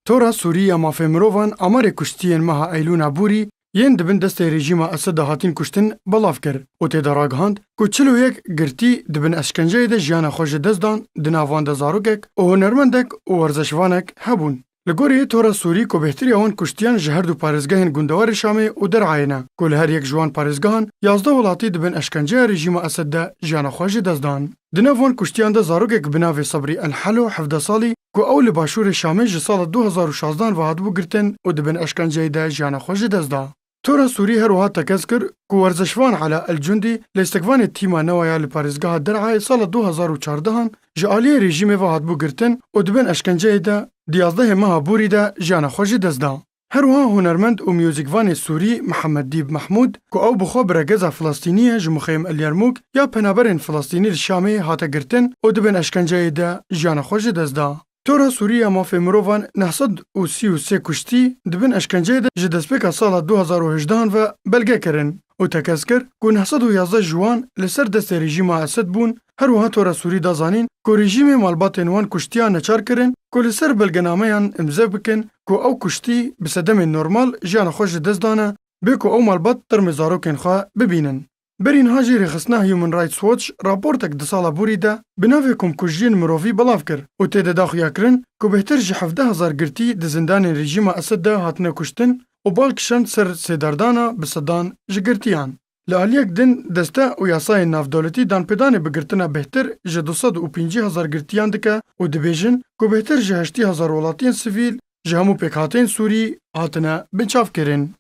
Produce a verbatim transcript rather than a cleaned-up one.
Tora Sûrî ya Mafê Mirovan amarê kuştiyên meha Eylûna borî yên di bin destê rejîma Esed de hatîn kuştin belav kir û tê de ragihand ku çil û yek girtî di bin eşkenceyê de jiyana xwe ji dest dan, di nav wan de zarokek û hunermendek û werzeşvanek hebûn. Li gorî Tora Sûrî ku bêhtiriya wan kuştiyan ji her du parêzgehên gundewarê Şamê û Derayê ne, ku li her yek ji wan parêzgehan yazdeh welatî di bin eşkenceya rejîma Esed de jiyana xwe ji dest dan. Di nav wan kuştiyan de zarokek bi navê Sebrî El Helo, hevdeh salî, ku ew li başûrê Şamê ji sala du hezar û şazdehan ve hatibû girtin û di bin eşkenceyê de jiyana xwe ji dest da. Tora Sûrî her wiha tekez kir ku werzeşvan Ela El Cundî, lîstikvanê tîma newa ya li parêzgeha Derayê sala du hezar û çardehan ji aliyê rejîmê ve hatibû girtin û di bin eşkenceyê de di yazdehê meha borî de jiyana xwe ji dest da. Her wiha hunermend û muzîkvanê Sûrî Mihemed Dîb Mehmûd, ku ew bi xwe biregeza Filistînî ye, ji Muxeyim El Yermûk ya penaberên Filistînî li Şamê hate girtin û di bin eşkenceyê de jiyana xwe ji dest da. Tora Sûrî ya Mafê Mirovan neh sed û sî û sê kuştî di bin eşkenceyê de ji destpêka sala du hezar û hejdehan ve belge kirin û tekez kir ku neh sed û yazdeh ji wan li ser destê rejîma Esed bûn. Her wiha Tora Sûrî da zanîn ku rejîmê malbatên wan kuştiya neçar kirin ku li ser belgenameyan îmze bikin ku ew kuştî bi sedemên normal jiyana xwe ji dest dane, bê ku ew malbat termê zarokên xwe bibînin. Berî niha jî rêxistina Human Rights Watch raportek di sala borî de bi navê Komkujiyên Mirovî belav kir û tê de da xuyakirin ku bêhtir ji hevdeh hezar girtî di zindanên rejîma Esed de hatine kuştin û bal kişand ser sêdardana bi sedan ji girtiyan. Li aliyek din, deste û yasayên navdewletî danpêdanê bi girtina bêhtir ji du sed û pêncî hezar girtiyan dike û dibêjin ku bêhtir ji heştê hezar welatiyên sivîl ji hemû pêkhateyên Sûrî hatine binçavkirin.